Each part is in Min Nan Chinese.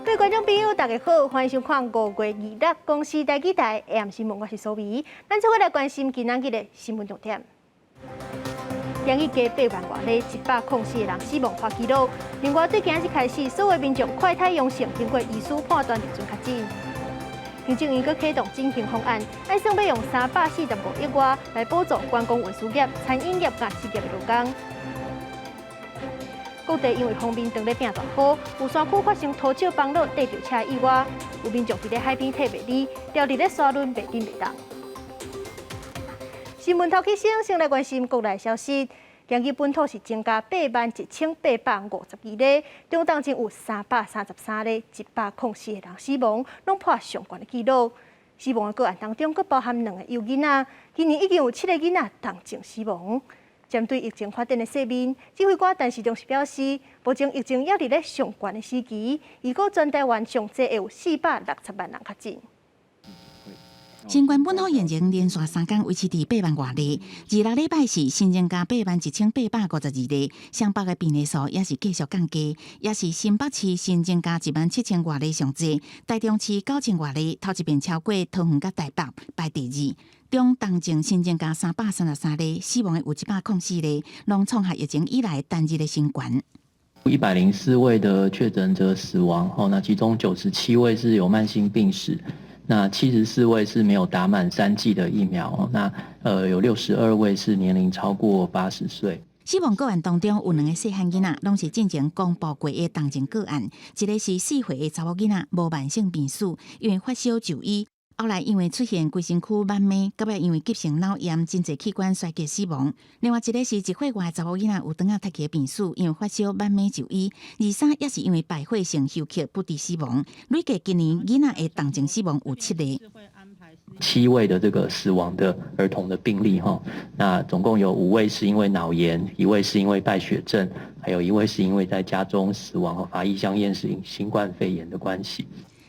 各位觀眾朋友，大家好，歡迎收看5月26公視台語台 AM 新聞，我是蘇眉。咱做伙來關心今仔日的新聞重點。今日加八萬外例，104個人死亡破紀錄。另外，對今仔日開始，所有民眾快篩陽性經過醫師判斷就準確診。行政院閣啟動振興方案，按算欲用345億外來補助觀光運輸業、餐飲業佮失業的勞工。各地因為鋒面當咧變大雨，有山區發生塗石崩落、綴著車意外，有民眾佇咧海邊退袂離，牢佇咧沙崙袂振袂動。新聞頭起先，先來關心國內消息。今日本土是增加81,852例，中當前有333例，104個人死亡，攏破上懸的紀錄。死亡的個案當中，閣包含兩個幼囡仔，今年已經有七個囡仔重症死亡。針對疫情發展的勢面，指揮官陳時中是表示，目前疫情猶佇咧上懸的時期，預估全台灣上濟會有460萬人確診。新冠本土疫情連續3工維持佇八萬外例，26禮拜是新增加81,852例，雙北的病例數也是繼續降低，也是新北市新增加1萬7千外例上濟，台中市9千外例，頭一遍超過桃園佮台北排第二。中當前新增加333例，死亡的有104例，攏創下疫情以來單日的新高。 104位的確診者死亡，吼，那其中97位是有慢性病史，那74位是沒有打滿三劑的疫苗，那有62位是年齡超過80歲。死亡個案當中有兩個細漢囡仔，攏是進前公布過的重症個案，一個是4歲的查某囡仔，無慢性病史，因為發燒就醫。後來因為出現規身軀蟎蛴，到尾因為急性腦炎、真濟器官衰竭死亡。另外一個是1歲外的查某囡仔，有腸仔脫氣病史，因為發燒蟎蛴就醫。二三也是因為敗血性休克不治死亡。累計今年囡仔的重症死亡有七個。七位的這個死亡的兒童的病例哈，那總共有五位是因為腦炎，一位是因為敗血症，還有一位是因為在家中死亡，法醫相驗是新冠肺炎的關係。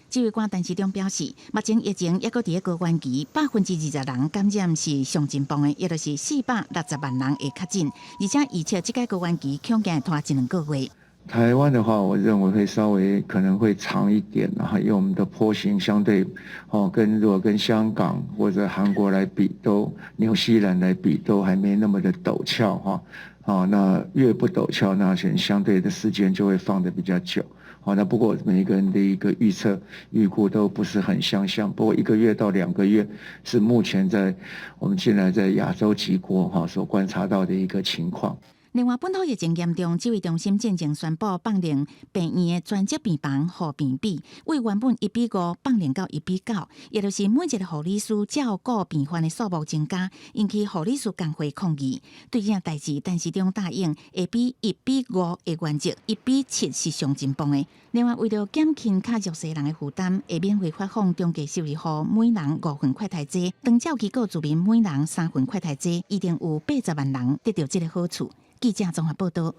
指揮官陳時中表示，目前疫情猶閣佇咧高原期，20%人感染是上進步的，也就是460萬人會確診，而且預測這個高原期恐驚會拖一兩個月。台灣的話，我認為會稍微可能會長一點，然後因為我們的波形相對，哦，跟如果跟香港或者韓國來比，都紐西蘭來比，都還沒那麼的陡峭哈。哦，那越不陡峭，那相對的時間就會放得比較久。好，那不過每一個人的一個預測預估都不是很相像。不過1個月到2個月是目前在我們進來在亞洲幾國哈所觀察到的一個情況。另外，本土疫情嚴重，指揮中心進前宣布放靈病院的專責病房護病比，為原本1比5放靈到1比9，也就是每一個護理師照顧病患的數目增加，引起護理師工會抗議。對這件代誌，陳時中答應會比1比5的原則，1比7是上進步的。另外，為著減輕較弱勢人的負擔，會免費發放中低收入戶每人五份快篩劑，長照機構住民每人三份快篩劑，一定有80萬人得著這个好處。記者綜合報道。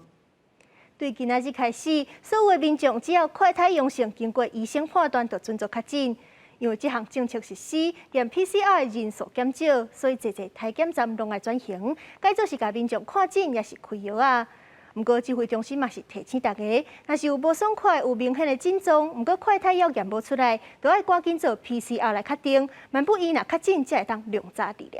對今仔日開始，所有的民眾只要快篩陽性，經過醫生判斷，就準做確診。因為這項政策實施，驗 PCR 的人數減少，所以濟濟篩檢站攏愛轉型，改做是共民眾看診，抑是開藥仔。毋過指揮中心嘛是提醒大家，若是有無爽快、有明顯的症狀，毋過快篩猶驗無出來，就愛趕緊做 PCR 來確定，萬不伊若確診，才會當量早治療。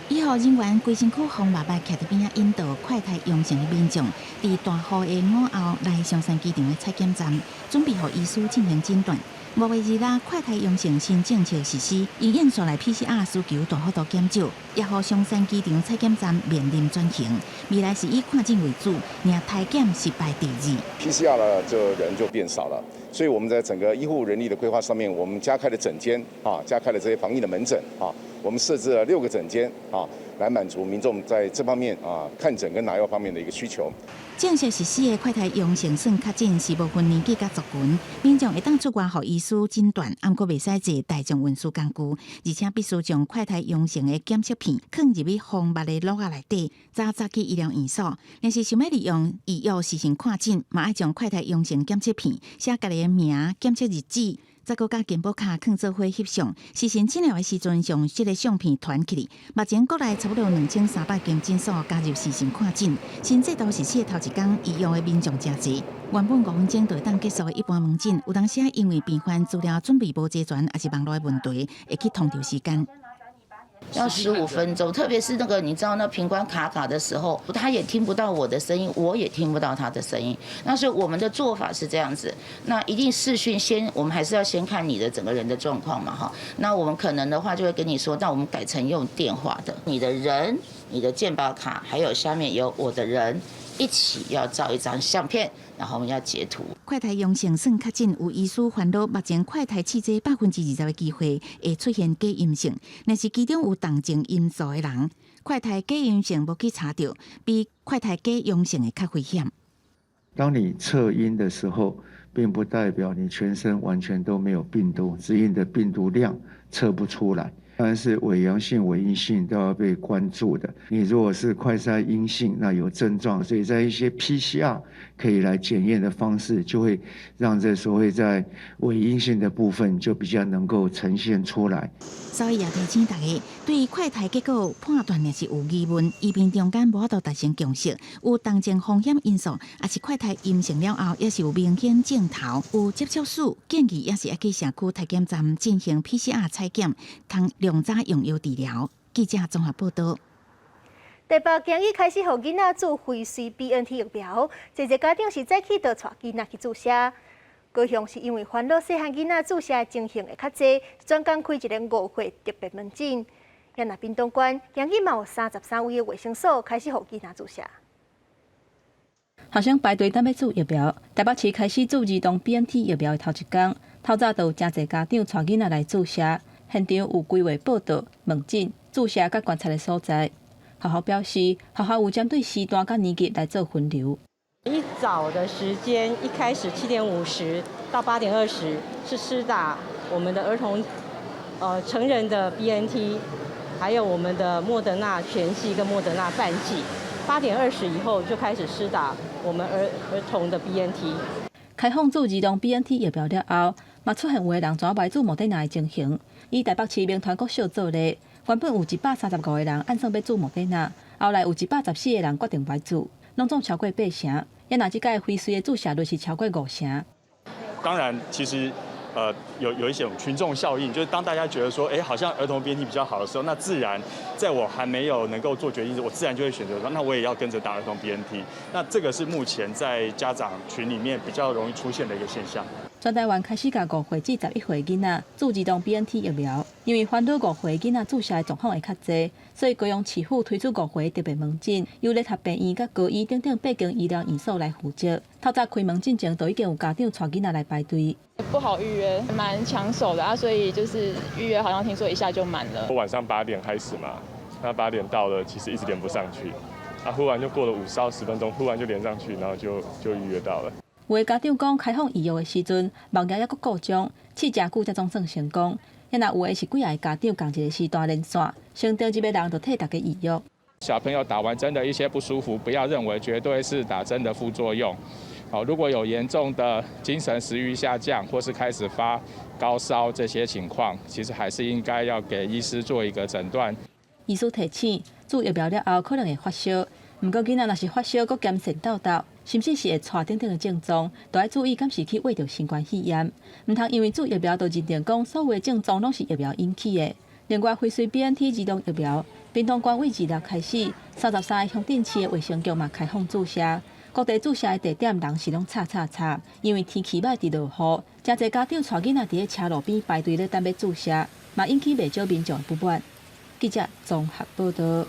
醫護人員規身軀防目目徛佇邊仔引導快篩陽性的民眾，佇大雨的午後來松山機場的採檢站，準備予醫師進行診斷。5月26快篩陽性新政策實施，因應煞來 PCR 需求大幅度減少，也予松山機場採檢站面臨轉型。未來是以看診為主，爾篩檢是排第二。 PCR 呢，這人就變少了，所以我們在整個醫護人力的規劃上面，我們加開了診間啊，加開了這些防疫的門診啊，我們設置了六個診間啊，來滿足民眾在這方面啊看診跟拿藥方面的一個需求。正式實施的快篩陽性算確診是無分年紀佮族群，民眾會當出外予醫師診斷，毋過袂使坐大眾運輸工具，而且必須將快篩陽性的檢測片囥入去防目的篓仔內底，才載去醫療院所。若是想欲利用預約視訊看診，嘛愛將快篩陽性檢測片寫家己的名、檢測日子。再閣佮健保卡囥做伙翕相，視訊診療的時陣，將這个相片傳起來。目前國內差不多2300間診所加入視訊看診，新制度實施的頭一工，預約的民眾誠濟。原本5分鐘就會當結束的一般門診，有當時因為病患資料準備無齊全，抑是網路的問題，會去拖著時間。要15分鐘，特別是那個你知道那頻關卡卡的時候，他也聽不到我的聲音，我也聽不到他的聲音。那所以我們的做法是這樣子，那一定視訊先，我們還是要先看你的整個人的狀況嘛，哈。那我們可能的話就會跟你說，那我們改成用電話的，你的人、你的健保卡，還有下面有我的人，一起要照一張相片，然後我們要截圖。快篩陽性算確診，有醫師煩惱，目前快篩試劑20%的機會會出現假陰性，若是其中有重症因素的人，快篩假陰性無去查著，比快篩假陽性的較危險。當你測陰的時候，並不代表你全身完全都沒有病毒，只是你的病毒量測不出來。當然是偽陽性、偽陰性都要被關注的。你如果是快篩陰性，那有症狀，所以在一些 PCR 可以來檢驗的方式，就會讓這所謂在偽陰性的部分就比較能夠呈現出來。所以也提醒大家，對快篩結果判斷若是有疑問，醫病中間無法度達成共識，有重症風險因素，抑是快篩陰性了後，抑是有明顯症頭，有接觸史，建議抑是愛去社區篩檢站進行 PCR 採檢，通量早用藥治療。記者綜合報道。台北今日開始予囡仔注輝瑞 BNT 疫苗，濟濟家長是早起就帶囡仔去注射。高雄是因為煩惱細漢囡仔注射的情形會較濟，專工開一个5歲特別門診。若屏東縣今日嘛有33位的衛生所開始予囡仔注射。學生排隊等欲注疫苗，台北市開始注兒童 BNT 疫苗的頭一工，透早就有誠濟家長帶囡仔來注射。現場有規劃報到、問診、注射佮觀察的所在。學校表示，學校有針對時段佮年級來做分流。一早的時間，一開始7點50到8點20是施打我們的兒童，成人的 BNT，還有我們的莫德納全劑跟莫德納半劑。8點20以後就開始施打我們兒童的 BNT。開放注兒童 BNT 疫苗了後，嘛出現有的人轉來注莫德納的情形。以台北市銘傳國小做例，原本有135個人按算欲注莫德納，後來有114個人決定袂注，攏總超過八成。也若這屆輝瑞的注射率是超過五成。當然，其實，有一些群眾效應，就是當大家覺得說，哎，好像兒童 BNT 比較好的時候，那自然在我還沒有能夠做決定時，我自然就會選擇說，那我也要跟着打兒童 BNT。那這個是目前在家長群裡面比較容易出現的一個現象。全台灣開始共5歲至11歲囡仔注兒童 BNT 疫苗，因為煩惱5歲囡仔注射的狀況會較濟，所以高雄市府推出五歲特別門診，由聯合病院佮高醫等等八間醫療院所來負責。透早開門進前，就已經有家長帶囡仔來排隊。不好預約，蠻搶手的啊，所以就是預約，好像聽說一下就滿了。我晚上八點開始嘛，那八點到了，其實一直連不上去，啊，忽然就過了5到10分鐘，忽然就連上去，然後就預約到了。有的家長講，開放預約的時陣，網頁猶閣故障，試誠久才總算成功。抑若有的是幾个家長仝一个時段連線，先登入的人就替大家預約。小朋友打完針的一些不舒服，不要認為絕對是打針的副作用。好，如果有嚴重的精神食慾下降，或是開始發高燒這些情況，其實還是應該要給醫師做一個診斷。醫師提醒，注疫苗了後可能會發燒，毋過囡仔若是發燒，閣兼腺痘痘，甚至是會喘等等的症狀，都愛注意敢是去患著新冠肺炎。毋通因為注疫苗就認定講所有的症狀攏是疫苗引起的。另外，輝瑞 BNT 兒童疫苗，屏東縣對2日開始，33個鄉鎮市的衛生局嘛開放注射。各地注射的地點人是攏插插插，因為天氣歹佇落雨，誠濟家長帶囡仔佇咧車路邊排隊咧等欲注射，嘛引起袂少民眾不滿。記者綜合報道。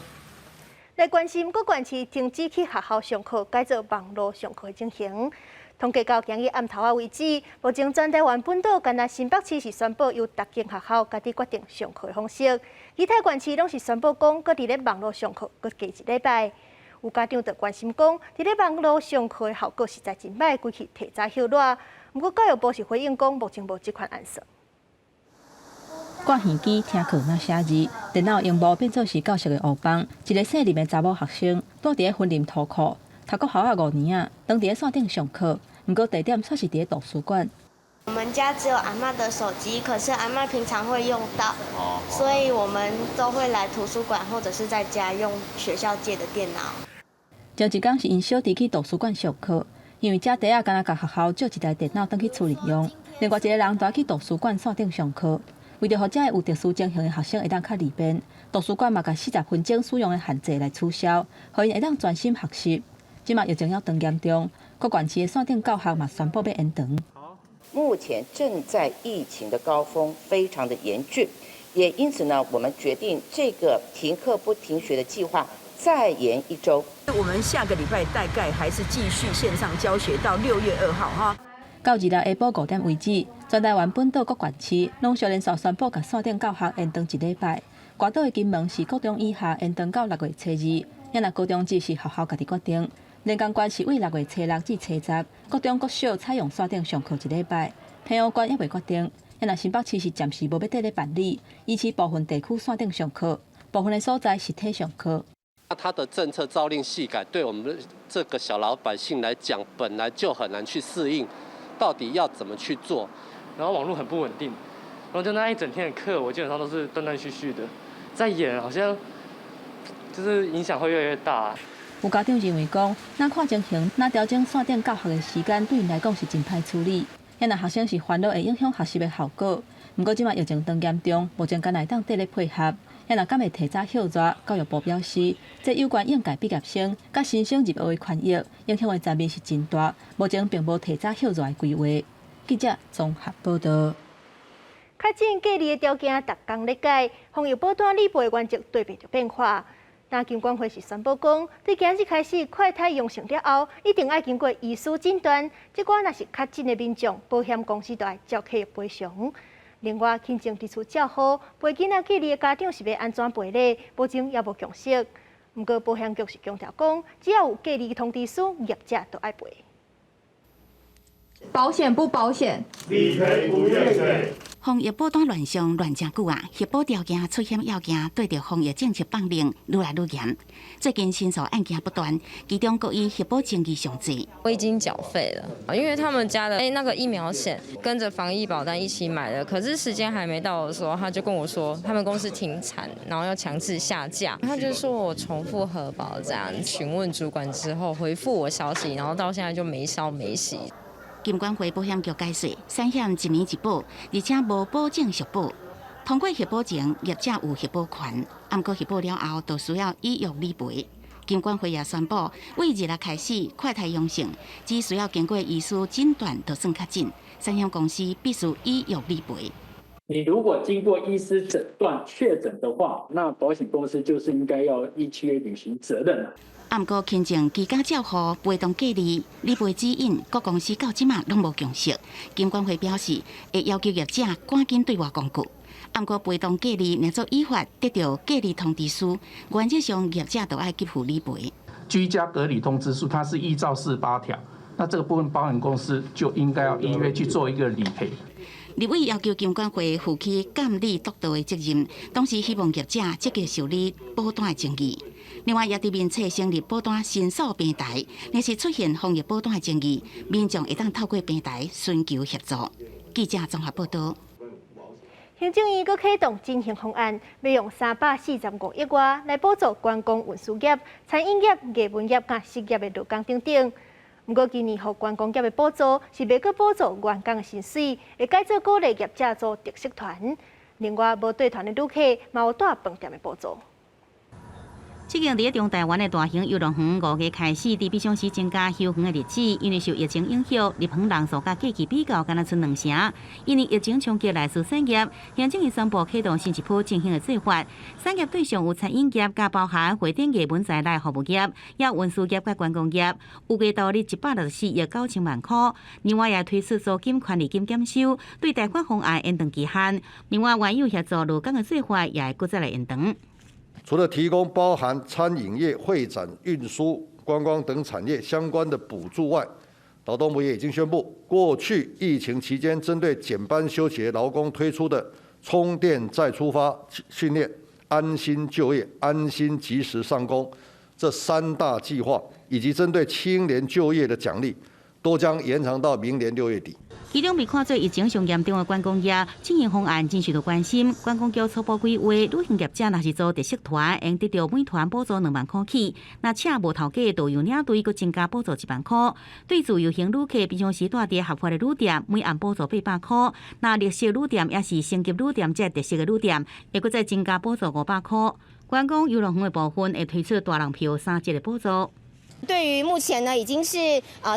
來關心各縣市停止去學校上課，改做網路上課的情形。統計到今日暗頭仔為止，目前全台灣本島干焦新北市是宣布由逐間學校家己決定上課的方式，其他縣市攏是宣布講，閣佇咧網路上課，閣加一禮拜。有家長就關心講，佇咧網路上課的效果實在真䆀，規氣提早歇熱。毋過教育部是回應講，目前無這款按算。掛耳機聽課若寫字，電腦螢幕變做是教室的烏幫。一个姓林的查某學生，蹛佇咧雲林塗庫，讀國校仔5年仔，當佇咧線頂上課，毋過地點卻是佇咧圖書館。我們家只有阿嬤的手機，可是阿嬤平常會用到，所以我們都會來圖書館或者是在家用學校借的電腦。前一工是𪜶小弟去圖書館上課，因為這袋仔敢若共學校借一台電腦轉去厝裡用，另外一個人就愛去圖書館線頂上課。為著予這个有特殊情形的學生會當較利便，圖書館嘛共40分鐘使用的限制來取消，予𪜶會當專心學習。這馬疫情猶當嚴重，各縣市的線頂教學嘛宣布欲延長。目前正在疫情的高峰，非常的嚴峻，也因此呢，我們決定這個停課不停學的計劃再延一週。我們下個禮拜大概還是繼續線上教學到6月2號哈。到26下晡5點為止，全台灣本島各縣市攏相連續宣布共線頂教學延長一禮拜。外島的金門是國中以下延長到6月初2，啊若高中職是學校家己決定。連江縣是對6月初6至初10，國中國小採用線頂上課一禮拜。澎湖縣猶未決定，啊若新北市是暫時無欲綴咧辦理，維持部分地區線頂上課，部分的所在實體上課。那他的政策朝令夕改，對我們這個小老百姓來講，本來就很難去適應，到底要怎麼去做？然後網路很不穩定，然後就那一整天的課，我基本上都是斷斷續續的在演，好像就是影響會越來越大。有家長認為講，若看情形，若調整線頂教學的時間，對𪜶來講是真歹處理。啊若學生是煩惱會影響學習的效果。毋過這馬疫情當嚴重，目前敢若會當綴咧配合。啊若敢會提早歇熱，教育部表示，這有關應屆畢業生佮新生入學的權益，影響的層面是真大。目前並無提早歇熱的規劃。記者綜合報導。確診隔離的條件，逐工咧改，防疫保單理賠原則對袂著變化。但金管會是宣布講，對今日開始，快篩陽性了後，一定愛經過醫師診斷。這寡若是確診的民眾，保險公司就愛照契約賠償。另外，輕症佇厝照護，陪囡仔隔離的家長是欲按怎賠咧？目前猶無共識。毋過保險局是強調講，只要有隔離通知書，業者都愛賠。保險不保險？理賠不願賠。防疫保單亂象亂誠久啊，核保條件出現要件，對著防疫政策放任愈來愈嚴。最近申訴案件不斷，其中閣以核保爭議上濟。我已經繳費了，因為他們家的那個疫苗險跟着防疫保單一起買的，可是時間還沒到的時候，他就跟我說他們公司停產，然後要強制下架。他就說我重複核保這樣，詢問主管之後回覆我消息，然後到現在就沒消沒息。金管會保險局解釋，產險一年一保，而且無保證續保。通過核保前，業者有核保權，毋過核保了後，就需要依約理賠。金管會也宣布，對26開始，快篩陽性，只需要經過醫師診斷就算確診，產險公司必須依約理賠。你如果經過醫師診斷確診的話，那保險公司就是應該要依契約履行責任啦。啊，毋過輕症居家照護、陪同隔離、理賠指引，各公司到這馬攏無共識。金管會表示，會要求業者趕緊對外公告。啊，毋過陪同隔離若做依法得到隔離通知書，原則上業者都愛給付理賠。居家隔離通知書，它是依照48條，那這個部分保險公司就應該要依約去做一個理賠。立委要求金管會負起監理督導的責任，同時希望業者積極受理保單的爭議。另外，也佇面冊成立保單申訴平台，若是出現防疫保單的爭議，民眾會當透過平台尋求協助。記者綜合報導。行政院閣啟動振興方案，欲用345億外來補助觀光運輸業、餐飲業、藝文業佮實業的勞工等等。毋過今年予觀光業的補助是袂閣補助員工的薪水，會改做鼓勵業者組特色團。另外，無綴團的旅客嘛有蹛飯店的補助。這間佇咧中台灣的大型遊樂園5月開始，佇比常時增加休園的日子，因為受疫情影響，入園人數佮過去比較，干焦賰兩成。因為疫情衝擊來自產業，行政院宣布啟動新一波振興的計劃。產業對象有餐飲業，佮包含會展藝文在內服務業，抑運輸業佮觀光業，預計投入164億9千萬箍。另外也推出租金權利金減收，對貸款方案延長期限。另外，原有協助勞工的做法也會閣再來延長。除了提供包含餐飲業、會展、運輸、觀光等產業相關的補助外，勞動部也已經宣布，過去疫情期間針對減班休息勞工推出的充電再出發訓練、安心就業、安心及時上工這三大計劃，以及針對青年就業的獎勵，都將延長到明年6月底。其中被看做疫情上嚴重的觀光業，振興方案真受到關心。觀光局初步規劃，旅行業者若是做特色團，會得著每團補助2萬箍起；若請無頭家的導遊領隊，閣增加補助1萬箍。對自由行旅客，平常時蹛佇合法的旅店，每暗補助800箍；若綠色旅店抑是星級旅店，這特色的旅店，會閣再增加補助500箍。觀光遊樂園的部分會推出大人票3折的補助。對於目前呢，已經是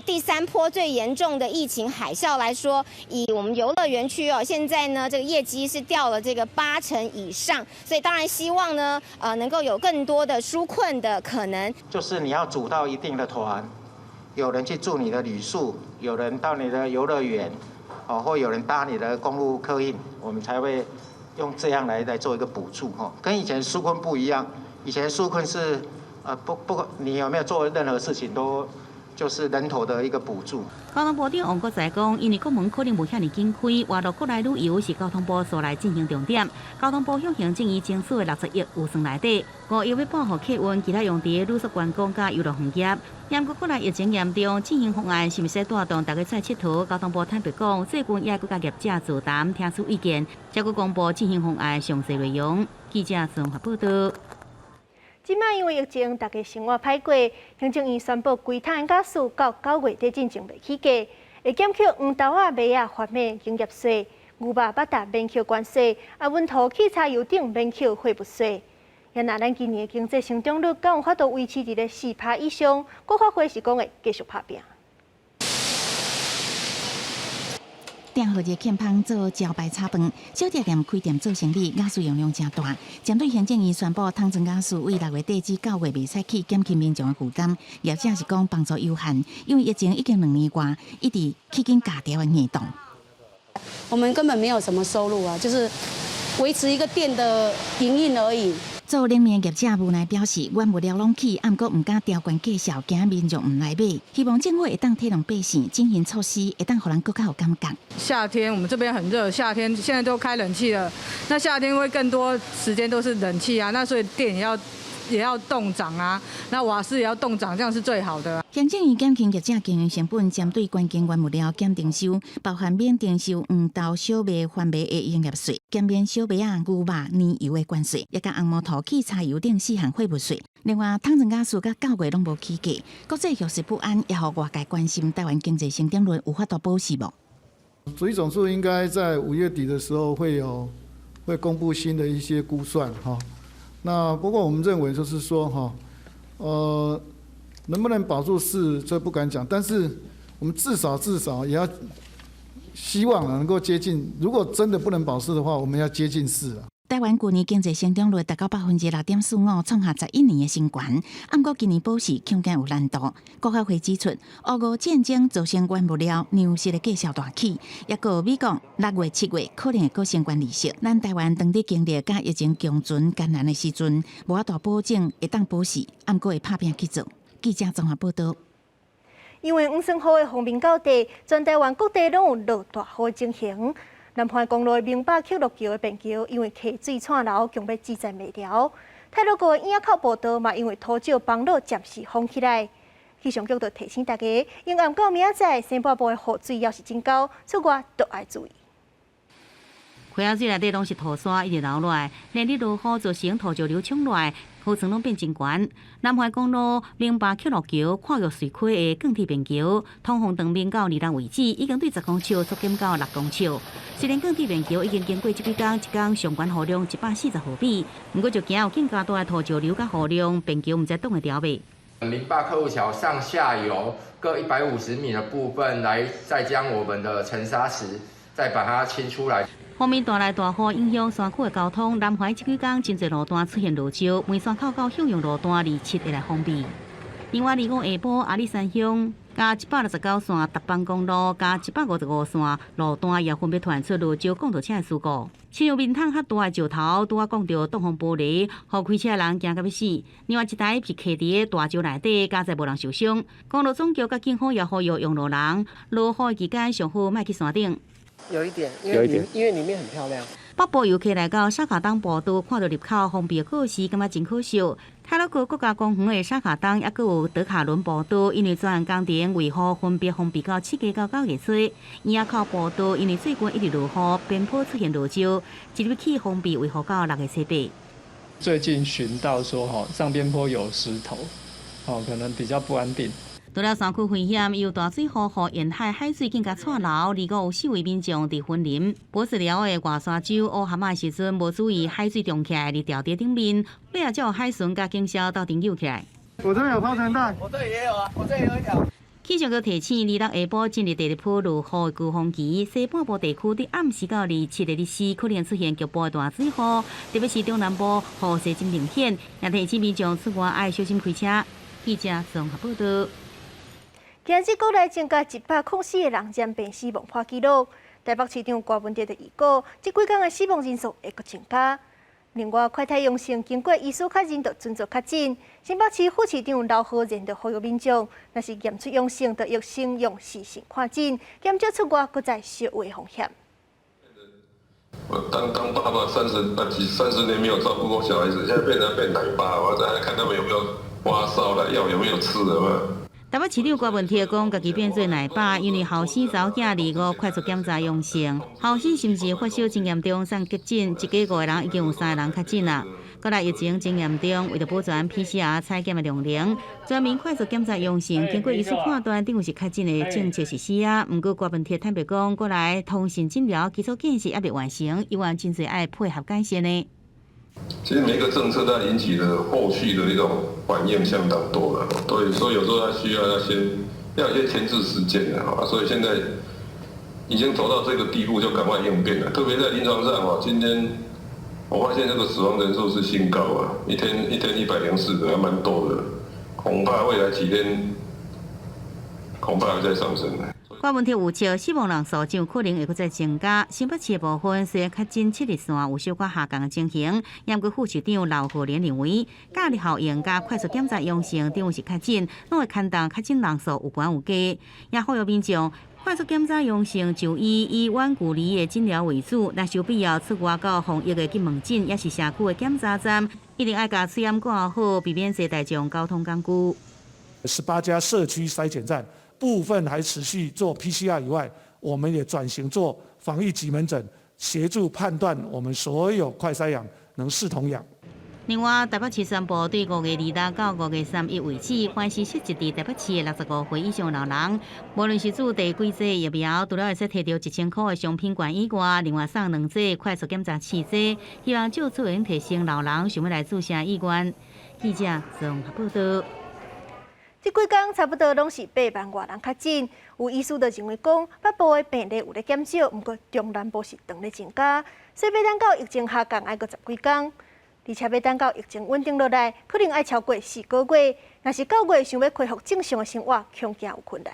第三波最嚴重的疫情海嘯來說，以我們遊樂園區哦，現在呢這個業績是掉了這個8成以上，所以當然希望呢，能夠有更多的紓困的可能。就是你要組到一定的團，有人去住你的旅宿，有人到你的遊樂園，哦，或有人搭你的公路客運，我們才會用這樣來做一個補助，哈，跟以前紓困不一樣，以前紓困是。不管你有沒有做任何事情，都就是人頭的一個補助。交通部長王國材講，因為國門可能無遐爾緊開，外勞國內旅遊是交通部所來進行重點。交通部向行政院爭取的60億預算內底，5億欲撥予客運，其他用佇旅宿觀光佮遊樂園業。毋過國內疫情嚴重，振興方案是毋是帶動大家出來𨑨迌？交通部坦白講，最近也閣佮業者座談，聽取意見，才閣公布振興方案詳細內容。記者綜合報道。這擺因為疫情，大家生活歹過，行政院宣布規桶瓦斯到9月底進前袂起價，會減去黃豆仔、麥仔、番麥營業稅，牛肉、肉蛋免扣關稅，啊，溫塗汽柴油等免扣貨物稅。啊，若咱今年的經濟成長率敢有法度維持佇咧4趴以上？國發會是講會繼續拍拚。訂好日欠芳做招牌炒飯，小食店開店做生意，瓦斯用量誠大。針對行政院宣布，桶裝瓦斯為6月底至9月袂使起，減輕民眾的負擔。業者是講幫助有限，因為疫情已經2年外，一直起緊價調的硬凍。我們根本沒有什麼收入啊，就是維持一個店的營運而已。做冷麵業者無奈表示，原物料攏起，毋過毋敢調懸價數，驚民眾毋來買。希望政府會當體諒百姓，振興措施會當予人閣較有感覺。夏天我們這邊很熱，夏天現在都開冷氣了，那夏天會更多時間都是冷氣啊，那所以電也要凍漲啊，那瓦斯也要凍漲，這樣是最好的。行政院減輕業者經營成本，針對關鍵原物料減徵收，包含免徵收黃豆、小麥、番麥的營業稅，減免小麥仔、牛肉、奶油的關稅，抑佮紅毛塗、汽柴油等四項貨物稅。另外，桶裝瓦斯佮9月攏無起價，國際局勢不安，也予外界關心台灣經濟成長率有法度保持無？主計總處應該在5月底的時候會公布新的一些估算哈。那不過我們認為就是說哈，能不能保住四，這不敢講，但是我們至少至少也要希望能夠接近。如果真的不能保四的話，我們要接近四啊。台灣舊年經濟成長率達到6.45%，創下11年的新高。毋過今年保四恐驚有難度。國發會指出，俄烏戰爭造成原物料、糧食的價數大起，抑閣美國6月、7月可能會閣升懸利息。咱台灣當佇經歷佮疫情共存艱難的時陣，無法度保證會當保四，毋過會拍拚去做。記者綜合報道。因為黃酸雨的鋒面到底，全台灣各地攏有落大雨情形。南環公路的明霸客路橋的便橋，因為溪水竄流，強欲志在袂牢。太魯閣的椅仔口步道嘛，因為土石崩落，暫時封起來。氣象局就提醒大家，陰暗到明仔載，西半部的雨水猶是真厚，出外都愛注意。溪仔水內底攏是土沙，一直流落來，連日落雨造成土石流沖落來，河床攏變真懸。南環公路明霸客路橋跨越瑞溪的鋼鐵便橋，通風長面到宜蘭為止，已經對10公尺縮減到6公尺。雖然鋼鐵便橋已經經過這幾工，一工上懸雨量140毫米，毋過就驚有更加大的土石流佮雨量，便橋毋知擋會牢袂。明霸客路橋上下游各150米的部分，來再將我們的沉沙池再把它清出來。鋒面帶來大雨，影響山區的交通。南環這幾工真濟路段出現落石，梅山口到向陽路段27會來封閉。另外，25下晡阿里山鄉佮169線達邦公路佮155線路段也分別傳出落石摃著車的事故。親像面桶較大的石頭，拄仔摃著擋風玻璃，予開車的人驚甲欲死。另外一台是卡佇大石內底，佳哉無人受傷。公路總局佮警方也呼籲用路人，落雨期間上好莫去山頂。有一點，因為裡面很漂亮。北部遊客來到沙卡東步道，看到入口封閉的告示，感覺真可惜。太魯閣國家公園的沙卡東，猶閣有德卡倫步道，因為專案工程維護分別封閉到7月到9月初。耳仔口步道因為最近一直落雨，邊坡出現落石，一日起封閉維護到6月初8。最近巡到說，吼上邊坡有石頭，哦可能比較不安定。除了山區危險，由大水雨予沿海海水更加掣流，二五有四位民眾佇雲林脖子寮的外沙洲挖蚶仔的時陣，無注意海水漲起來，佇吊堤頂面，尾仔才有海巡佮警消鬥陣救起來。我這邊有拋船帶，我這裡也有啊，我這裡有一條。氣象局提醒，26下晡進入第二波落雨的高峰期，西半部地區佇暗時到27日24可能出現局部的大水雨，特別是中南部雨勢真明顯，也提醒民眾出外愛小心開車。記者綜合報道。今日國內增加104個人染病死亡破紀錄。台北市長柯文哲就預告，這幾工的死亡人數會閣增加。另外，快篩陽性經過醫師確認，就準做確診。新北市副市長劉浩然就呼籲民眾，若是驗出陽性，就欲先用視訊看診，減少出外閣再相會風險。我當當爸爸三十啊幾三十年沒有照顧過小孩子，現在變成變奶爸，我再來看他們有沒有發燒了，藥有沒有吃的嘛。台北市長柯文哲講，家己變做奶爸，因為後生查某囝25快速檢查陽性，後生甚至發燒真嚴重，送急診，一家五個人已經有三個人確診啦。閣來疫情真嚴重，為著保全 PCR 採檢的量能，全民快速檢查陽性，經過醫師判斷，等於是確診的政策實施啊。毋過柯文哲坦白講，閣來通訊診療基礎建設猶未完成，猶原真濟愛配合改善的。其實每一個政策它引起的後續的一種反應相當多了，對，所以有時候它需要要先要有一些前置時間的啊，所以現在已經走到這個地步，就趕快應變了。特別在臨床上啊，今天我發現這個死亡人數是新高啊，一天一天104個，還蠻多的，恐怕未來幾天恐怕還在上升。柯文哲預測死亡人數將可能會閣再增加。新北市的部分雖然確診7日線有小可下降的情形，毋過副市長劉浩然認為，隔離效應佮快速檢查陽性等於是確診，攏會牽動確診人數有懸有加。也呼籲民眾快速檢查陽性就醫以遠距離的診療為主，若是有必要出外到防疫的急門診，抑是社區的檢查站，一定愛共喙罨掛好，避免坐大眾交通工具。 18家社區篩檢站。部分還持續做 PCR 以外，我們也轉型做防疫急門診，協助判斷我們所有快篩陽能視同陽。另外，台北市宣布對5月26到5月31為止，凡是設置佇台北市的65歲以上老人，無論是注第幾劑疫苗，除了會使提著1000箍的商品券以外，另外送兩劑快速檢查試劑，希望藉此會提升老人想欲來注射意願。記者綜合報道。這幾工差不多攏是8萬外人確診，有醫師就認為講，北部的病例有咧減少，毋過中南部是當咧增加，所以欲等到疫情下降愛閣十幾工，而且欲等到疫情穩定落來，可能愛超過4個月。若是9月想欲恢復正常的生活，恐驚有困難。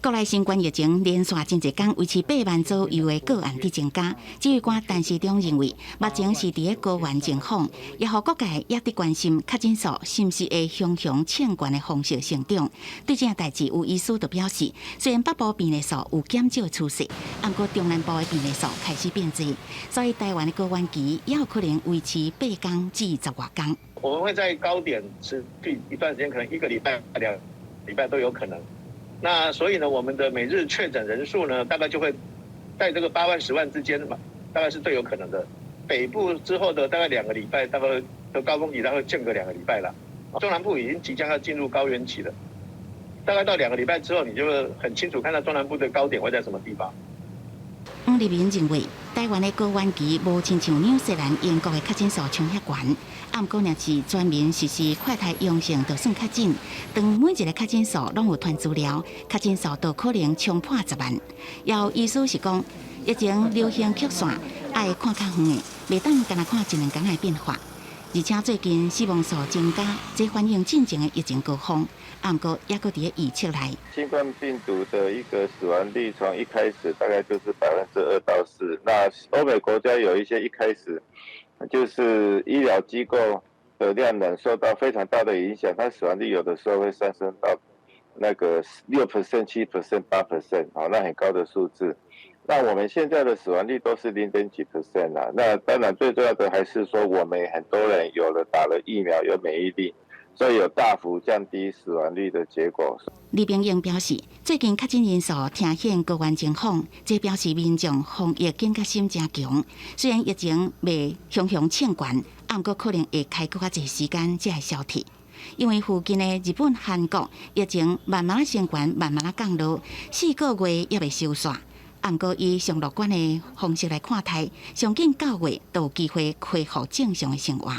國內新冠疫情連續真濟工維持8萬左右的個案佇增加。指揮官陳時中認為，目前是佇咧高原情況，也予各界也佇關心確診數是毋是會雄雄衝懸的方式成長。對這件代誌，有醫師就表示，雖然北部病例數有減少的趨勢，毋過中南部的病例數開始變濟，所以台灣的高原期也有可能維持8工至10外工。我們會在高點持續一段時間，可能一個禮拜、2禮拜都有可能。那所以呢，我們的每日確診人數呢，大概就會在這個8萬、10萬之間嘛，大概是最有可能的。北部之後的大概兩個禮拜，大概的高峰期大概間隔2個禮拜了。中南部已經即將要進入高原期了，大概到兩個禮拜之後，你就會很清楚看到中南部的高點會在什麼地方。黃立明認為，台灣的高原期無親像紐西蘭、英國的確診數衝遐懸，毋過若是全民實施快篩陽性就算確診，當每一個確診數攏有傳資料，確診數就可能衝破10萬。有醫師是講，疫情流行曲線愛看較遠的，袂當干焦看一兩工的變化。而且最近死亡數增加，這反映進前的疫情高峰，毋過猶閣佇咧預測內。新冠病毒的一個死亡率從一開始大概就是2%到4%，那歐美國家有一些一開始就是醫療機構的量能受到非常大的影響，它死亡率有的時候會上升到那個6%、7%、8%，好，那很高的數字。那我們現在的死亡率都是零點幾 percent 啦。那當然最重要的還是說，我們很多人有了打了疫苗，有免疫力，所以有大幅降低死亡率的結果。李炳英表示，最近確診人數呈現高懸情況，這表示民眾防疫警覺心誠強。雖然疫情未雄雄衝懸，毋過可能會開閣較濟時間才會消退。因為附近的日本、韓國疫情慢慢升懸，慢慢仔降落，4個月猶未收煞。毋過以上樂觀的方式來看待，上緊9月都有機會恢復正常的生活，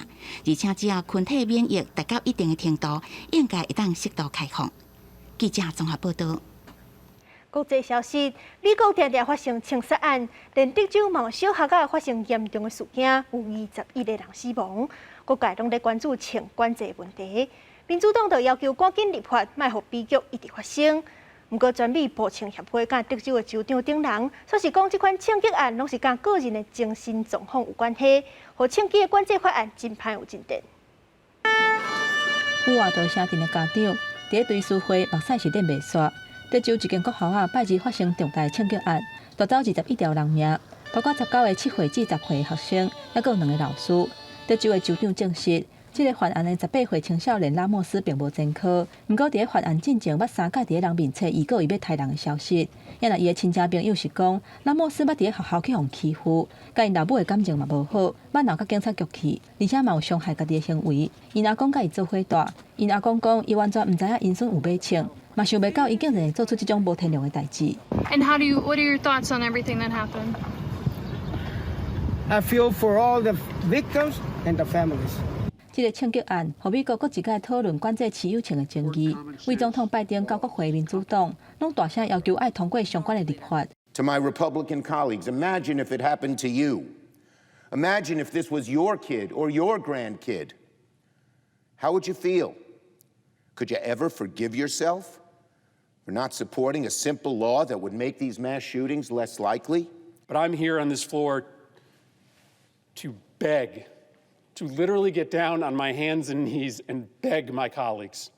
而且只要群體免疫達到一定的程度，應該會當適度開放。記者綜合報道。國際消息：美國定定發生槍殺案，連德州某小學仔發生嚴重的事件，有21個人死亡。各界攏咧關注槍管制問題，民主黨就要求趕緊立法，莫予悲劇一直發生。毋過，全美步槍協會佮德州的州長等人，煞是講這款槍擊案攏是佮個人的精神狀況有關係，予槍支的管制法案真歹有進展。富華德城鎮的家長佇咧追思會，目屎是忍袂煞。德州一間國校仔拜二發生重大槍擊案，奪走21條人命，包括19個7歲至10歲的學生，猶閣有兩个老師。德州的州長證實，這个犯案的18歲青少年拉莫斯並無前科，毋過佇咧犯案進前捌三擺佇咧人面前預告伊欲刣人的消息。猶若伊的親戚朋友是講，拉莫斯捌佇咧學校去予欺負，佮𪜶老母的感情嘛無好，捌鬧佮警察局去，而且嘛有傷害家己的行為。𪜶阿公佮伊做伙蹛，𪜶阿公講，伊完全毋知影𪜶孫有買槍，嘛想袂到伊竟然會做出這種無天良的代誌。 And how do you? What are your thoughts on everything that happened? I feel for all the victims and the families. 這個槍擊案，予美國閣一擺討論管制持有槍的爭議。為總統拜登佮國會民主黨，攏大聲要求愛通過相關的立法。 To my Republican colleagues, imagine if it happened to you. Imagine if this was your kid or your grandkid. How would you feel? Could you ever forgive yourself for not supporting a simple law that would make these mass shootings less likely? But I'm here on this floor to beg, to literally get down on my hands and knees and beg my colleagues.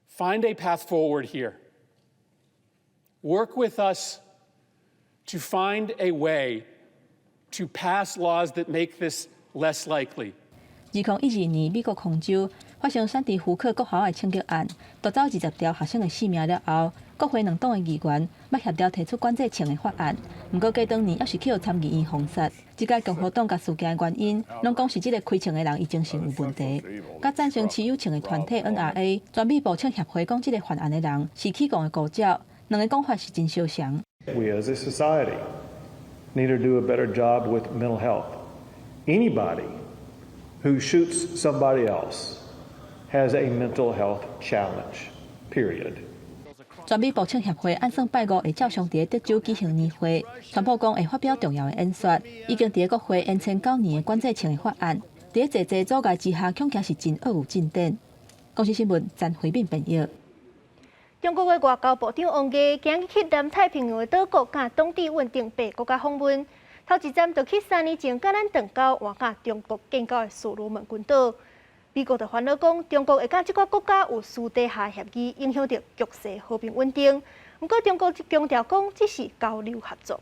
Find a path forward here. Work with us to find a way to pass laws that make this less likely. 2012年，美國康州發生山迪福克國校的槍擊案，奪走20條學生的性命了後，國會兩黨的議員捌協調提出管制槍的法案，毋過過當年猶是去予參議院封殺。這屆共和黨共事件的原因，攏講是這个開槍的人伊精神有問題。佮贊成持有槍的團體 NRA 全美步槍協會講，這个犯案的人是起戇的孤鳥，兩个講法是真相像。 We as a society need to do a better job with mental health. Anybody who shoots somebody else has a mental health challenge. Period. 全美步槍協會按算拜五會照常佇德州舉行年會，宣布講會發表重要的演說。已經佇國會延簽9年的管制槍的法案，佇濟濟阻礙之下，恐驚是真惡有進展。公視新聞詹惠敏編譯。中國的外交部長王毅今日去南太平洋的島國佮當地穩定八國家訪問，頭一站就去3年前佮咱斷交、換佮中國建交的所羅門群島。美國就煩惱講，中國會佮這個國家有私底下協議，影響著局勢和平穩定。毋過中國強調講，只是交流合作。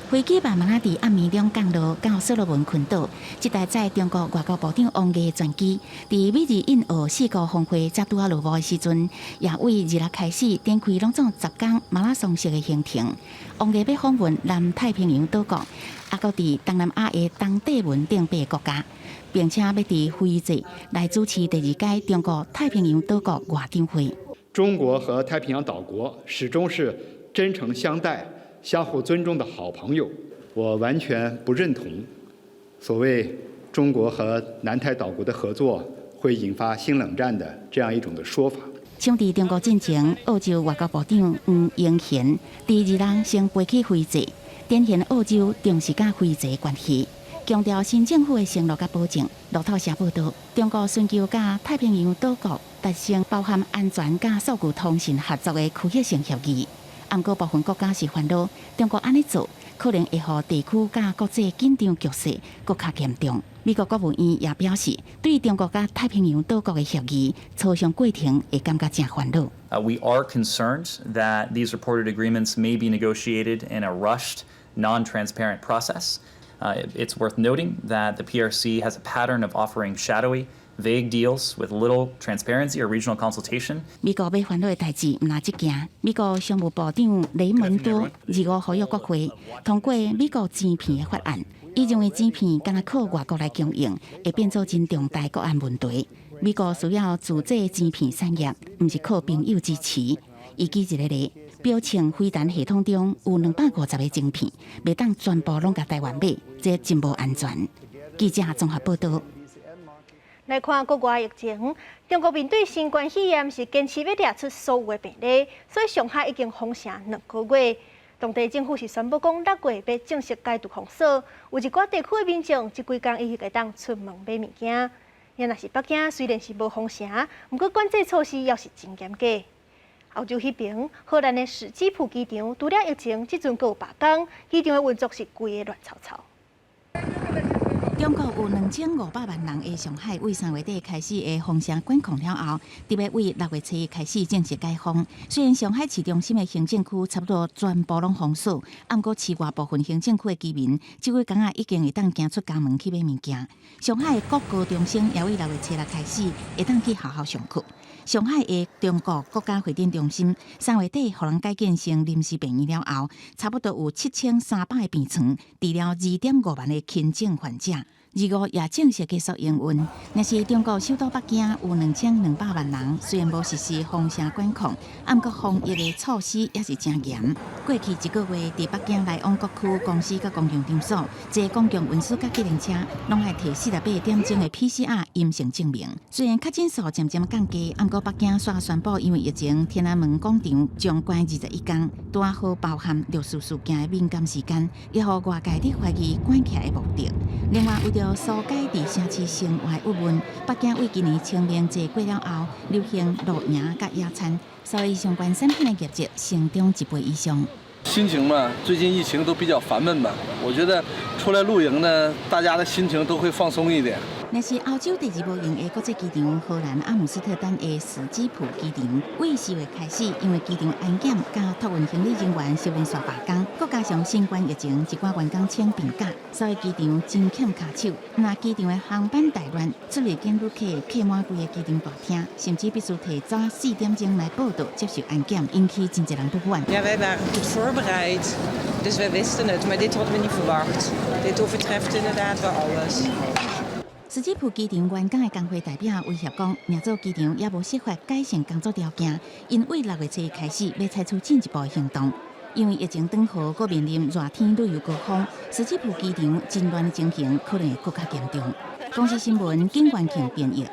飛機慢慢仔佇暗暝中降落到所羅門群島，這台載中國外交部長王毅的專機，佇美日印澳四國峰會才拄仔落幕的時陣，也為26開始展開攏總10工馬拉松式的行程。王毅欲訪問南太平洋島國，猶閣佇東南亞的東帝汶等八个國家，並且欲佇斐濟來主持第二屆中國太平洋島國外長會。中國和太平洋島國始終是真誠相待、相互尊重的好朋友，我完全不認同所謂中國和南太島國的合作會引發新冷戰的這樣一種的說法。搶佇中國進前，澳洲外交部長黃英賢佇26先飛去斐濟，展現澳洲重視佮斐濟關係，強調新政府的承諾佮保證。路透社報道，中國尋求佮太平洋島國達成包含安全佮數據通訊合作的區域性協議。毋過部分國家是煩惱，中國按呢做可能會予地區佮國際緊張局勢閣較嚴重。美國國務院也表示，對中國佮太平洋島國的協議磋商過程會感覺誠煩惱。 We are concerned that these reported agreements may be negotiated in a rushed, non-transparent process. It's worth noting that the PRC has a pattern of offering shadowy, vague deals with little transparency or regional consultation. 美國欲煩惱的代誌毋但這件，美國商務部長雷蒙多25呼籲國會通過美國晶片的法案。伊認為晶片敢若靠外國來供應，會變做真重大國安問題。美國需要自製晶片產業，毋是靠朋友支持。伊舉一个例，標槍飛彈系統中有250個晶片，袂當全部攏共台灣買，這真無安全。記者綜合報導。來看國外疫情，中國面對新冠肺炎是堅持欲掠出所有的病例，所以上海已經封城2個月。當地政府是宣布講6月欲正式解除封鎖，有一寡地區的民眾這幾工已經會當出門買物件。若是北京雖然是無封城，毋過管制措施猶是真嚴格。歐洲彼爿，荷蘭的史基浦機場除了疫情，這陣閣有罷工，機場的運作是規个亂糟糟。中國有2500萬人的上海，為3月底開始的封城管控了後，著欲為6月初一開始正式解封。雖然上海市中心的行政區差不多全部攏封鎖，毋過市外部分行政區的居民，這幾工仔已經會當行出家門去買物件。上海的各高中生也為6月初六開始會當去學校上課。上海的中國國家會展中心3月底予人改建成臨時病院了後，差不多有7300個病床，治療2.5萬個輕症患者。25也正式結束營運。若是中國首都北京有2200萬人，雖然無實施封城管控，毋過防疫的措施也是誠嚴。過去一個月，佇北京來往各區公司佮公共場所，坐公共運輸佮計程車，攏愛提48點鐘的 PCR 陰性證明。雖然確診數漸漸降低，毋過北京煞宣布，因為疫情，天安門廣場將關21天，拄好包含六四事件的敏感時間，也予外界佇懷疑關起來的目的。另外，為著紓解佇城市生活的鬱悶，北京為今年清明節過了後，流行露營佮野餐，所以相關產品的業績成長一倍以上。心情嘛，最近疫情都比較煩悶嘛，我覺得出來露營呢，大家的心情都會放鬆一點。若是歐洲第二無閒的國際機場荷蘭阿姆斯特丹的史基浦機場，為4月開始，因為機場安檢佮託運行李人員小連續罷工，閣加上新冠疫情，一寡員工請病假，所以機場真欠跤手。若機場的航班大亂，出入境旅客客滿規个機場大廳，甚至必須提早4點鐘來報到接受安檢，引起真濟人不滿。 Ja, wij waren goed voorbereid, dus wij wisten het, maar dit hadden we niet verwacht. Dit overtreft inderdaad wel alles. 史基浦機場員工的工會代表威脅講，若做機場猶無設法改善工作條件，𪜶為6月初一開始欲採取進一步的行動。因為疫情轉好，閣面臨熱天旅遊高峰，史基浦機場真亂的情形可能會閣較嚴重。公視新聞景元慶編譯。